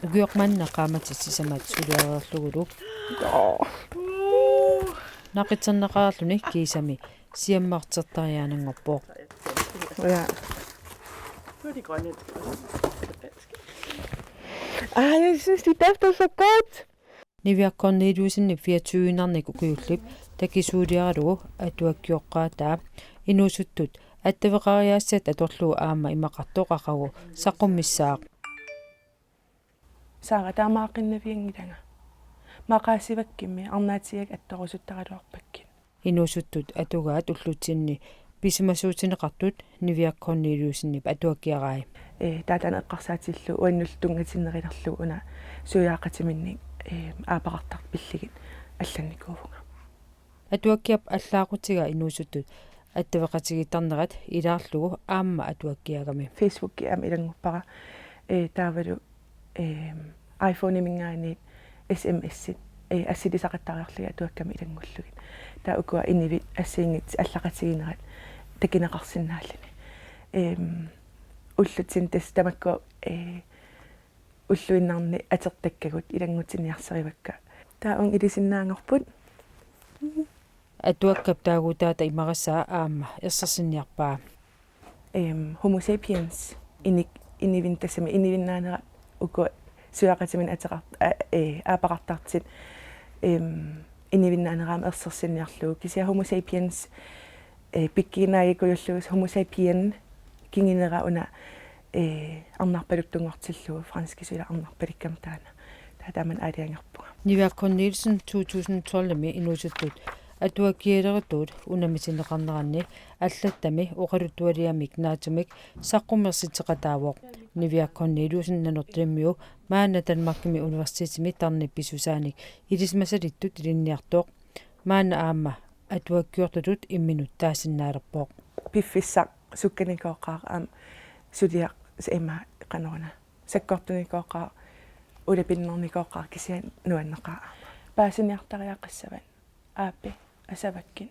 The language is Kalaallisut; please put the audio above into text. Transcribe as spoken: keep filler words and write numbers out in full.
Ukioq manna qaammatit sisamat suliareerlugulu naqitserneqarluni kiisami siammartertariaanngorpoq. Ja. Ej, jeg synes, de dufter så godt. Niviaq Korneliussenip fireogtyvenarnik ukiullip takisuuliaralugu atuakkioqqaataa inuusuttut attaveqariaassat atorlugu aamma imaqartoq aqagu saqqummissaaq. Saara taamaaqqinnavianngilanga. Maqaasivakkimmi arnaatigigakku attorusuttaraluarpakkit. Inuusuttut atugaat ullutsinni pisimasuutineqartut Niviaq Korneliussenip atuakkiarai. Ee, taataana eqqarsaatillugu uannullu tunngatinnerulerlugu una suiaaqatiminnik, ee, aapaqartartut pillugit allannikuuvunga. Atuakkiap allaaqutiga inuusuttut attaveqatigiittarnerat ilaarlugu aamma atuakkiagami. Facebookki aamma ilannguppara, ee, taavalu, ee, iPhoneminngaanniit S M S-it, ee, assilisaqattariarlugit atuakkami ilanngullugit. Taava ukua inivit assigiinngitsut allaqatigiinnerat takuneqarsinnaalluni. Em, ullutsinni tassa tamakku, ee, ulluinnarni atortakkagut ilanngutinniarsarivakka. Taava uunga ilisinnaanngorput. Atuakkap taaguutaata imarissaa aamma ersersinniarpaa. Em, Homo sapiens, inik, inivin tassami, inivinnaanera uku suiaaqatiminnik ateqart-, a-, ee, aapaqartartut, em, inivinnaanera aamma ersersinniarlugu. Kisianni Homo sapiens, ee, pikkiinnaagikujullugu Homo sapien kingunera una, ee, arnarpaluttunngortillugu franskisut ila arnarpalikkama taanna. Taava taamani aalajangerpunga. Niviaq Korneliussen to tusind tolvimi inuusuttut atuakkialeritut unammisinneqarneranni allattami oqaluttualiamik naatsumik saqqummersitseqataavoq. Niviaq Korneliussen Nanortalimmiu maanna Danmarkimi universitetimi tarnip pisusaanik ilisimasalittut ilinniartoq. Maanna aamma atuakkiortutut imminut taasinnaalerpoq. Piffissaq sukkanikooqaaq aamma suliaq s-, ima qanoruna. Sakkortunikooqaaq, ulapinnarnikooqaaq kisianni nuanneqaaq aamma. Paasiniartariaqassavat aappi asavakkit